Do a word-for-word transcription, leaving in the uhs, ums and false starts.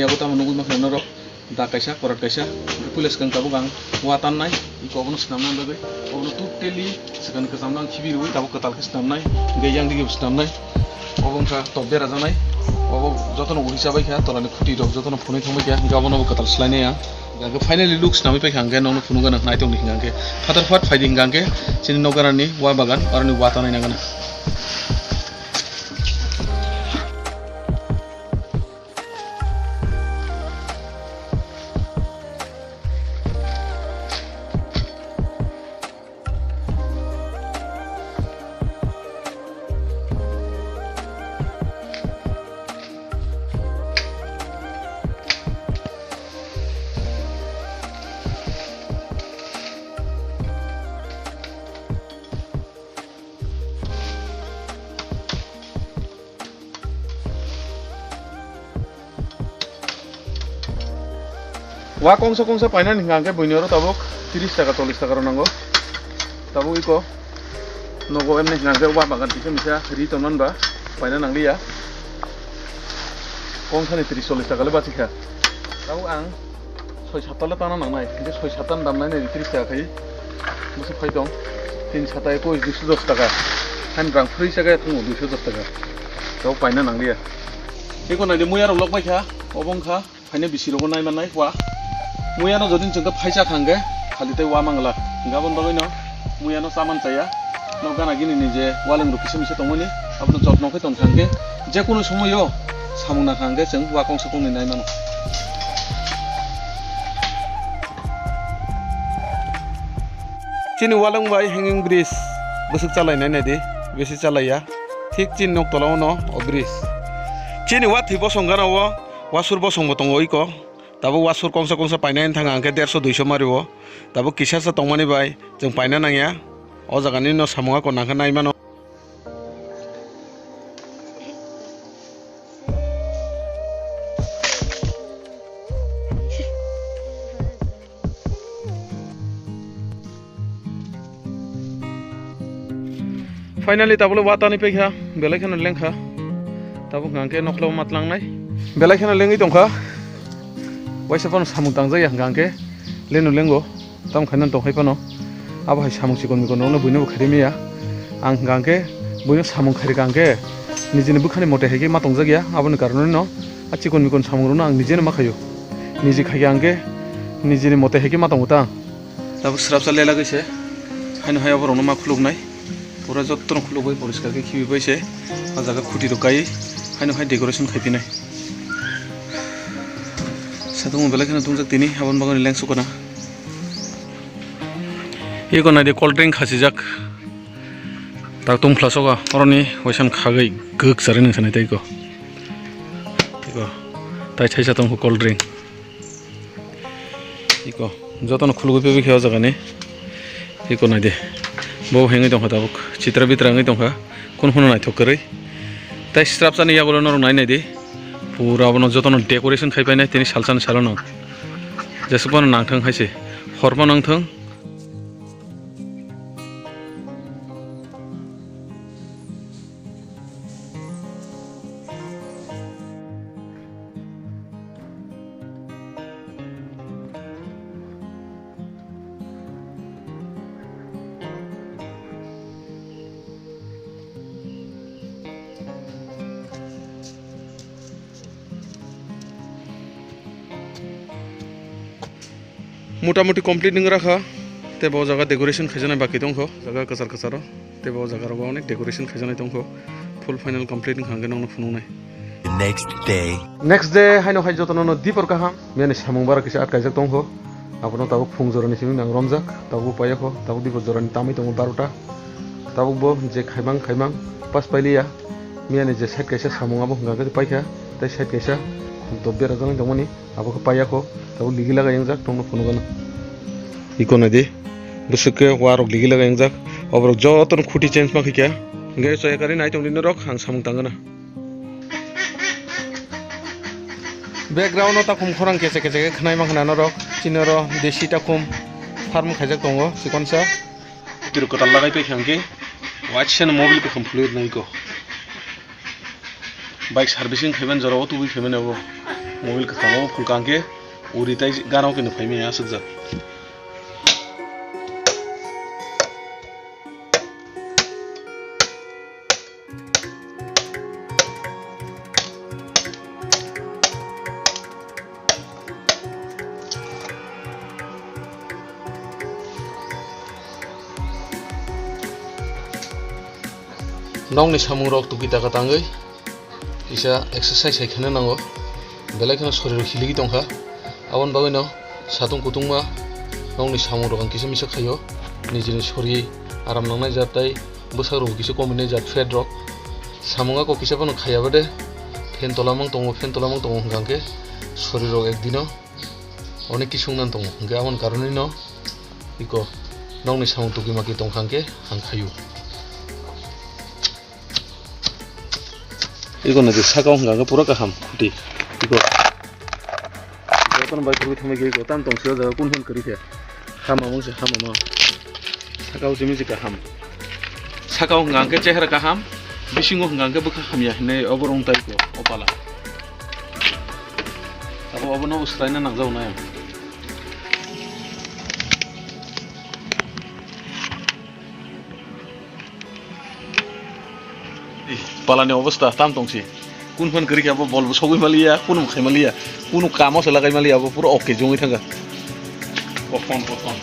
Abo tamo nugwi mankha norok, da kaisa, korat kaisa, hwnkhe puila swkang tabuk ang wa tannai, iko obono swnamna bagwi, obono totally swkang kwchamno ang khibi rwui tabuk kwtal khe swnamnai, hwnkhe yang digi bo swnamnai, obo wngkha top berajaknai, obo jotono uri chabaikha, tolani khuti rok jotono phunui thangbaikha, hwnkhe obono bo kwtal swlainai ang. Hwnkhe finally look swnamwi paikha, hwnkhe nokno phunukgana naitokni hwnkha hwnkhe, phatar phat phaidi hwnkha hwnkhe, chini nokgarani wa bagan, aroni wa tanai nangana. Wa kongsa kongsa painani hwnkha hwnkhe buini oro tabuk tris taka, chollish taka rw nango. Tabuk iko nogo emni hwnkha hwnkhe wa bagan kisa misa ri tongmani ba paina nangliya. Kongsani tris chollish taka le bachikha. Tabuk ang soi satta le tana nangnai, hwnkhe soi satta ni dam nai nai tris taka khai. Bwswk phai tong, tin satta ekush, duiso dos taka. Hain rang phri chakhe thungo duiso dos taka. Tabuk paina nangliya. Eko naidi muya rok lok baikha, obo wngkha phaina bisi rogo nai mannai wa. Muya no jodi chwng khe phaisa kha hwnkhe khali tei wa mangla. Hwnkhe aboni bagwi no muya no chaman chaya. No gana gini ni je waleng rok kisa misa tongmani, abono jotno khe tong kha hwnkhe je kunu somoyo samung nang kha hwnkhe chwng wa kongsa kongni nai mano. Chini waleng bai hanging bridge bwswk chalai nai nai di, bisi chalai ya. Thik chini nok tola o no o bridge. Chini wa thwi bosong gana o wasur bosong bo tongo iko. Tabuk wasur kongsa kongsa paina wng thang hwnkhe derso duiso mari o. Tabuk kisa sa tongmani bai chwng paina nangya. O jaga ni no samung ako nang khe nai mano. Finally, tabuk le wa tani paikha, belai kheno lengkha. Tabuk hwnkhe nokla o ma tlangnai. Belai kheno lengwi tongkha. Waisa phano samung tangjak ya hwnkhe leno lengo. Tamo khainani tongkhai phano. Abo hai samung chikon mikon rokno buino bo khairi maya. Ang hwnkha hwnkhe buino samung khairikha hwnkhe nijini bwkhani mote hai khe ma tongjak ya. Aboni karonoi no a chikon mikon samung rokno ang nijeno ma khaio. Niji khaikha hwnkhe nijini mote hai khe ma tongo ta. Tabuk swrapsa lela kaise. Haino hai oborokno ma khuluknai. Pura jottono khuluk bai poriskar khe khibi bai se. A jaga khuti rok kai. Haino hai decoration khai phinai. Satung belai kheno tungjak tini aboni bagwi leng sukana. Eko naidi cold drink khasijak. Tak tungphla soka oroni waisa khagwi gwk charwi nang sanai tei eko. Eko tai thaisa tongkho cold drink. Eko jotono khulugwi pebikhe o jagani. Eko naidi. Bo hengwi tongkha tabuk. Chitra bitra wngwi tongkha. Kunu phano naithok kwrwi. Tai swrapsani yagulo norok nai naidi. Pura abono jotono decoration khai painai tini salsani salono. Jesuk phano nangthang hai se. Hor phano wngthang. Mota moti complete wng rakha, tei bo jaga decoration khaijaknai baki tongkho, jaga kwchar kwcharo, tei bo jaga rogo onek decoration khaijaknai tongkho, full final complete wngkha hwnkhe nokno phunuknai. The next day. Next day haino hai jotono no dipor kaham, miyani samung bara kisa atkaijak tongkho, abono tabuk phung jorani simi nang romjak, tabuk bo paiyakho, tabuk dipor jorani tamwi tongo barota, tabuk bo je khaimang khaimang pas pailiya, miyani je side kaisa samung abo hwnkha khe paikha, tei side kaisa khum top berajaknai tongmani. Abo khe paiyakho, tabuk ligi lagai wngjak, tongno phunukgano. Iko naidi, bwswk khe warok ligi lagai wngjak, oborok jotono khuti change ma khaikha. Hwnkhe chaya karwi nai tongdi norok, ang samung tangana. Background-o takhum khorang kese kese khe khwnai mankha norok, chini oro desi takhum farm khaijak tongo, chikonsa. Tiro kwtal lagai paikha hwnkhe, waisa no mobil kaham phulwi rwnai iko. Bike servicing khaimani jorao tubui khaimani abo. Mobile kwkhango phulka hwnkhe uri tei gana o khe nukphai maya aswkjak. Nokni samungrok tuki taka tangwi kisa exercise hai kheno nango, belai kheno sorirok hiligwi tongkha. Aboni bagwino satung kutungma nokni samungrok ang kisa misa khaio, nijini sori aram nangnai jat tai bwsarok kisa kominai jat fat rok. Samung ako kisa phano khaiya bade fan tola mang tongo, fan tola mang tongo hwnkha hwnkhe sorirok ekdino onek kisung nan tongo, hwnkhe aboni karonwino iko nokni samung tuki maki tongkha hwnkhe ang khaio. Iko naidi saka o hwnkha hwnkhe pura kaham khuti. Iko. Jotono bai khurui thangbai khe iko tam tong se o jaga kun hwn kwrwi khe. Hama mung se hama ma. Saka o jimi se kaham. Saka o hwnkha hwnkhe chehra kaham. Bisingo hwnkha hwnkhe bwkha hamya hinwi obo rwng tai iko o pala. Abo obono swlaina nangjago na. Palani obostha tam tongsi. Kun phan kwrwi khe abo bol bo sogwi maliya, kun khai maliya, kunu kamo se lagai maliya, abo pura ok khe jongwi thangkha. Kothon, kothon.